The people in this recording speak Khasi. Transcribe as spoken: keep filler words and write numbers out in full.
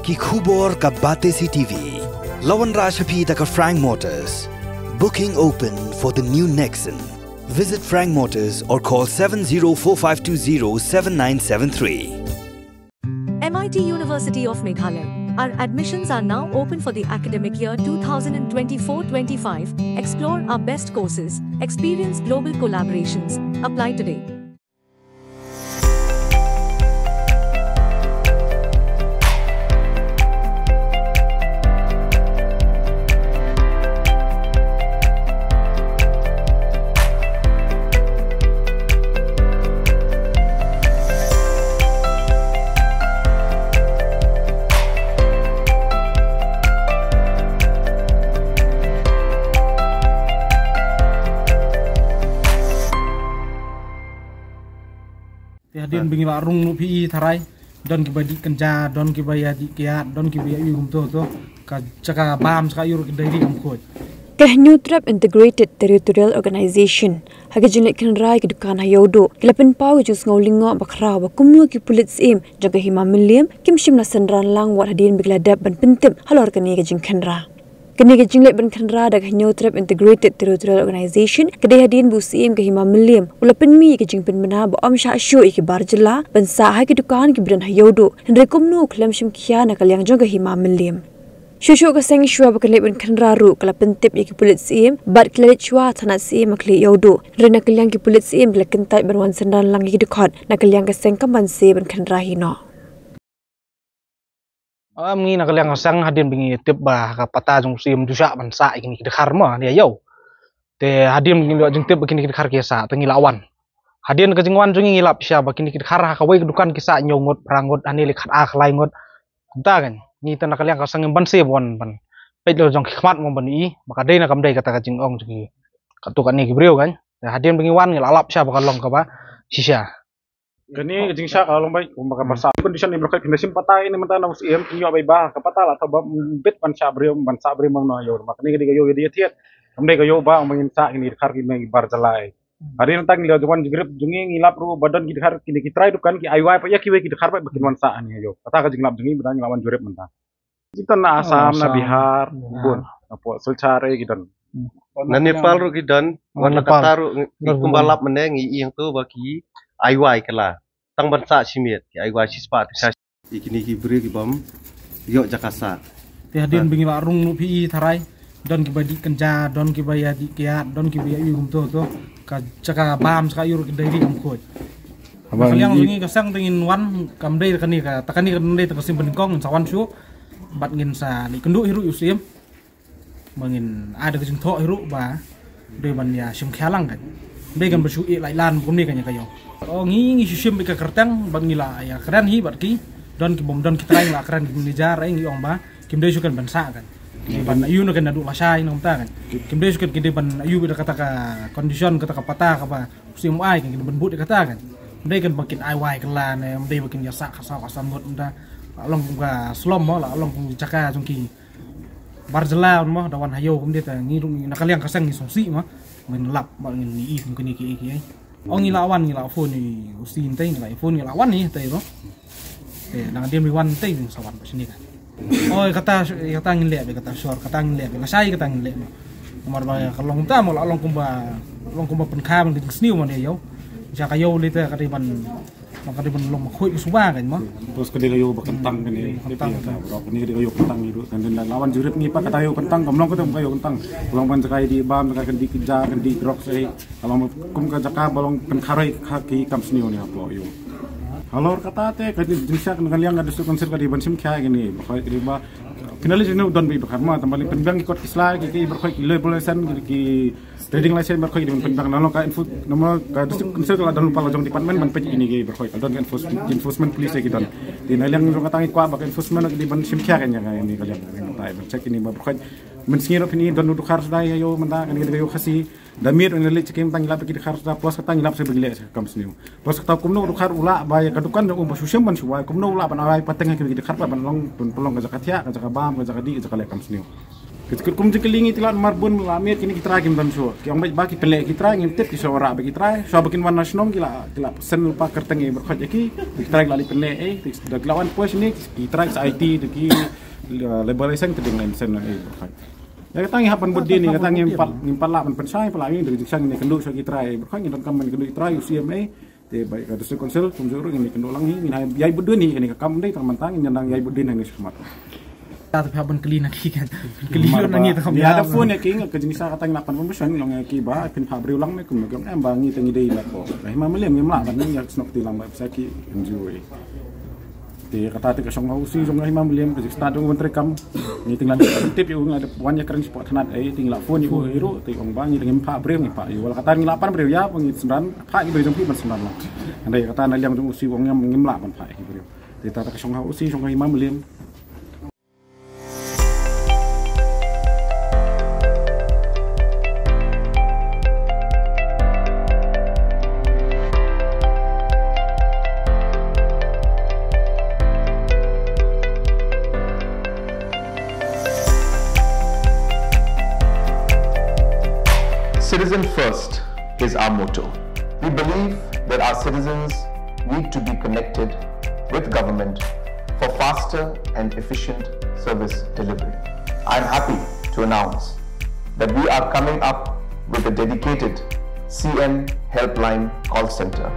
Ki khubor ka Batesi T V. La wanrah sha phi da ka Frank Motors. Booking open for the new Nexon. Visit Frank Motors or call seven zero four five two zero seven nine seven three. M I T University of Meghalaya. Our admissions are now open for the academic year twenty twenty-four twenty-five. Explore our best courses, experience global collaborations. Apply today. Te hadien ba ngi la rung noh phi i tharai, don kiba dih kynja, don kiba ïa dih kiad, don kiba ïa ïu kumto to. Ka jaka bam sha ka ïur ka dei ri kam khot. Ka Hynñiewtrep Integrated Territorial Organization ha ka jingleit khynra ïa ki dukan ha Ïewduh ki la pynpaw ka jingsngew lyngngoh ba khraw ba kumno ki pulit syiem jong ka Hima Mylliem kim shym la synran lang wat hadien ba ki la dep ban pyntip halor kane ka jingkhynra. Kane ka jingleit ban khynra da ka Hynñiewtrep Integrated Territorial Organization ka dei hadien ba u Syiem ka Hima Mylliem u la pynmih ïa ka jingpynbna ba ym shah shuh ïa ki bar jylla ban sah ha ki dukan kiba don ha Ïewduh, hynrei kumno u khlem shimkhia na ka liang jong ka Hima Mylliem. Shuh shuh ka seng shuwa ba ka leit ban khynra ruh ka la pyntip ïa ki pulit syiem bad ki la leit shuwa ha thanat syiem ha Khlieh Ïewduh, hynrei na ka liang ki pulit syiem ki la kyntait ban wan synran lang ïa ki dkhot na ka liang ka seng kam ban sah ban khynra hi noh. Am ngi na ka liang ka seng hadien ba ngi tip ba ka pata jong u Syiem ju shah ban sah ïa kine ki dkhar mo ne ïa ïew. Te hadien ba ngi la jingtip ba kine ki dkhar ki sah te ngi la wan. Hadien ka jingwan jong ngi ngi lap sha ba kine ki dkhar ha kawei ka dukan ki sah hynñiew ngut, phra ngut, hangne lei khat ar khlai ngut. Kumta kan ngi te na ka liang ka seng ban sah ban ban peit la jong ki khmat mo ban i ba ka dei na kam dei kata ka jingong jong ki. Katu kane ki briew kan. Te hadien ba ngi wan ngi la lap sha ba ka long kaba shisha. Kane ka jingshah ka long bai kumba ka basa condition ni baroh phi shim pata ine mynta na u Syiem phi ïoh bai ba ka pata la thaw ba bit ban shah briew ban shah briew mo na ïew ma kane ka dei ka ïew ïa dei thied kam dei ka ïew ba ong ba ngin shah kine ki dkhar ki mei bar jylla. Hadien tang ngi la wan jingïarap jong ngi ngi lap ruh ba don ki dkhar kine ki trai dukan ki ai wai pa ïa kiwei ki dkhar ba kin wan shah ne ïew kata ka jinglap jong ngi ba ngi la wan jingïarap mynta. Ki don na Assam, na Bihar, bun. Hapoh Silchar eh ki don. Na Nepal ruh ki don, wat na Qatar ruh ngi kumba lap mynne ngi ïeng tu ba ki ai wai kala. Tang ban sah shimet ki ai wai shispah tu sha. Ïa kine ki briew ki bym ïoh jaka sah. Te hadien ba ngi la rung noh phi i tharai, don kiba dih kynja, don kiba ïa dih kiad, don kiba ïa ïu kumto to. Ka jaka bam sha ka ïur ka dei ri kam khot. Ba ka liang jong ngi ka seng te ngin wan kam dei kane ka ta kane ka dei ta ka sim pynïengkong ngin sa wan shuh. Bad ngin sa leit kynduh hi ruh ïa u Syiem. Ba ngin ai da ka jingthoh hi ruh ba dei ban ïa shim khia lang kan. Dei kan ba shu ïeh lai lan kumne kan ïa ka ïew. O ngi ngi shu shim bad ka kyrteng bad ngi la ïa kren hi bad ki don ki bym don ki trai la kren ki manager ai ngi ong ba kim dei shu kan ban sah kan. Ki ban ïu na kan da duh lashai na kumta kan. Kim dei shu kan ki dei ban ïu bad kata ka condition kata ka pata kaba u Syiem ai kan kin ban bud ïa kata kan. Dei kan ba kin ai wai kan la ne dei ba kin ïa sah ka saw ka samut kumta. La long kum ka slum mo la long kum jaka jong ki bar jylla mo da wan ha ïew kumne ta ngi ruh ngi na ka liang ka seng ngi sngewsih mo. Ngin lap ba ngin ïohi kum kine ki ki ai. Ong ngi la wan ngi la phone ïa u Syiem te ngi la phone ngi la wan ïa te mo. Te nang diem ri wan te ngi sa wan ba shini ka. Oi kata kata ngin leh be kata sure kata ngin leh be lashai kata ngin leh mo. Namar ba ka long kumta mo la long kumba long kumba pynkha ban ka jingsniew mo ne ïew. Jaka ïew lei te ka dei ban Ba ka dei ban long ma khuid suba kan mo. Plus ka dei ka ïew ba kyntang kane. Kyntang. Bro kane ka dei ka ïew kyntang ni du kan dei la wan jurip ni pa ka dei ïew kyntang kam long ka dei ka ïew kyntang. Long ban jaka dih bam jaka kan dih kynja kan dih drugs eh. Ka long kum ka jaka ba long kan kharoi ka ki kam sniew ni hapoh ïew. Halor kata te ka dei jingsha kan ka liang ka dei su kan sir ka dei ban shim khia kane ba khroi ka dei ba. Finally jinu don bi ba kharma tang ba li pynbiang ki kot ki sla ki ki ba khroi ki le bole sen ki Trading license ba khroi ki dei ban pynbiang na long ka enforce na long ka district council ka la don lypa la jong department ban peit kine ki ba khroi ka don ka enforce enforcement police ki don. Te na liang jong kata ngi kwah ba ka enforcement ki dei ban shim khia ka ïa kane ka liang ka tai ban check kine ba khroi. Mynsngi ruh phi don u dkhar suda ïa ïew mynta kane ka ïew Khasi da miet ruh ngi leit check in tang ïa la ba ki dkhar suda plus kata ngi lap sa ba ngi leh sa kam sniew. Plus kata kumno u dkhar u lah ba ïa ka dukan jong u ba shu shem ban shu wai kumno u lah ban awai pateng ïa ki dkhar ba ban long ban pynlong ka jaka thiah ka jaka bam ka jaka dih ka jaka leh kam sniew. Ki kum jingkylli ngi, ki la mar bun la miet kine ki trai kim don shuh. Ki ong ba ki pynleh ki trai, ngim tip ki shuwa rah ba ki trai. Shuwa ba kin wan na shnong ki la, ki la send lypa kyrteng ei baroh khoit ïa ki. Ki trai ki la leit pynleh ei, da ki la wan poi shane ki trai sa aiti da ki, uh, labour license te dang leit send ei baroh khoit. Ïa kata ngi hap ban bud dien, ïa kata ngim pat, ngim pat lah ban pynshai, pat lah ngi da jingshisha ngi kynduh shuwa ki trai baroh khoit, ngi donkam ban kynduh ki trai, U C M ei. Te ba ka District Council kumjuh ruh ngin ïa kynduh lang hi, ngin ïai bud dien hi, kane ka kam dei tang mynta ngin dang ïai bud dien hangne shakhmat. Ta te pha ban kylli na ki kan. Kylli lut na ngi te kham. Ïa da phone ïa ki, ka jingsa kata ngi la pan permission, ïong ïa ki ba phin phah briew lang ne kum ne kum, em ba ngi te ngi dei la ko. Ba Hima Mylliem ngim lah ban ïa snoh kti lang ba sa ki N G O. Te kata te ka shong ha U C jong ka Hima Mylliem, ka jingstad jong u ban treikam. Ngi te ngi la tip ïa u, ngi la wan ïakren shapoh thanat ei, te ngi la phone ïa u ruh, te ong ba ngi te ngim phah briew, ngim phah ïa u. Wat la kata ngi la pan briew ïa, ba ngi synran, phah ki briew jong phi ban synran lang. Hynrei kata na liang jong U C u ong ngim, ngim lah ban phah ki briew. Te kata ka shong ha U C jong ka Hima Mylliem. Citizen first is our motto. We believe that our citizens need to be connected with government for faster and efficient service delivery. I'm happy to announce that we are coming up with a dedicated C M Helpline call center.